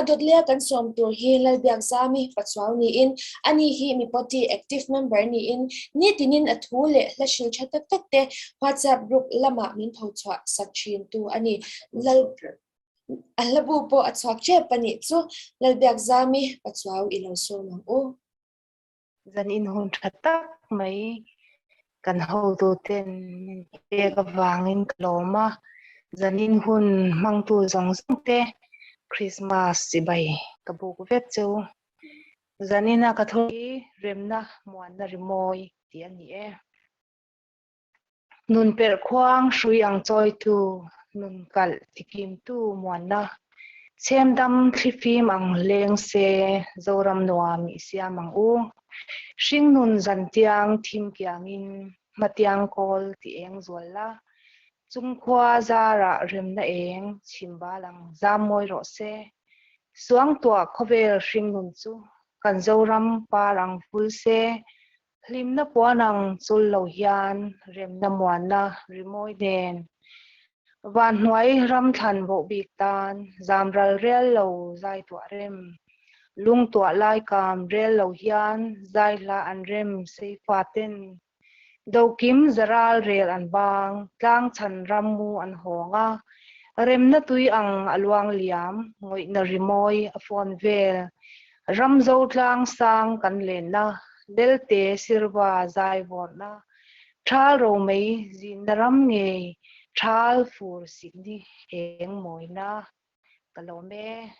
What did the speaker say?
A dawt leh a kan sawm tur hi Lalbiakzami Pachuau niin ani hi mi party active member niin nitinin a thu leh hla hril tha tak tak te WhatsApp group lamah min tho chhuah sak thin tu a ni. Lal a hlabu pawh a chhuak tep a nih chu Lalbiakzami Pachuau i lo sawm ang u. Zan inhun tha tak mai kan hotuten min pek avangin ka lawm a, zan inhun hmangtu zawng zawng te Christmas chibai ka buk vek cheu. Zanina ka thu hi remna muanna rimawi tih a ni e. Nun perh khuang hrui ang chawitu, nun kalh tikimtu muanna, chhemdam thlifim ang leng se, Zoram nuam i siam ang u. Hringnun zantiang thim kiangin hmatiang kawl ti eng zual la, chungkhua zarah remna eng chhimbal ang zam mawi rawh se. Suangtuah khawvel hringnun chu kan Zoram par ang vul se, Hlimna puan ang chul lo hian remna muanna rimawi nen Vanhnuai ram thlan bawh bik tan zamral rel lo zai tuah rem Lung tuah lai kam rel lo hian zai hla an rem seifa ten Dokim zaral rel an bang tlang chhan ram mu an hawng a Remna tui ang a luang liam ngawihna rimawi a fawn vel Ramzo tlang sang kan lenna, Lelte sirva zai vawrhna, Thal romei zinna ram ngei, Thal fur sikni eng mawina. Ka lawm e.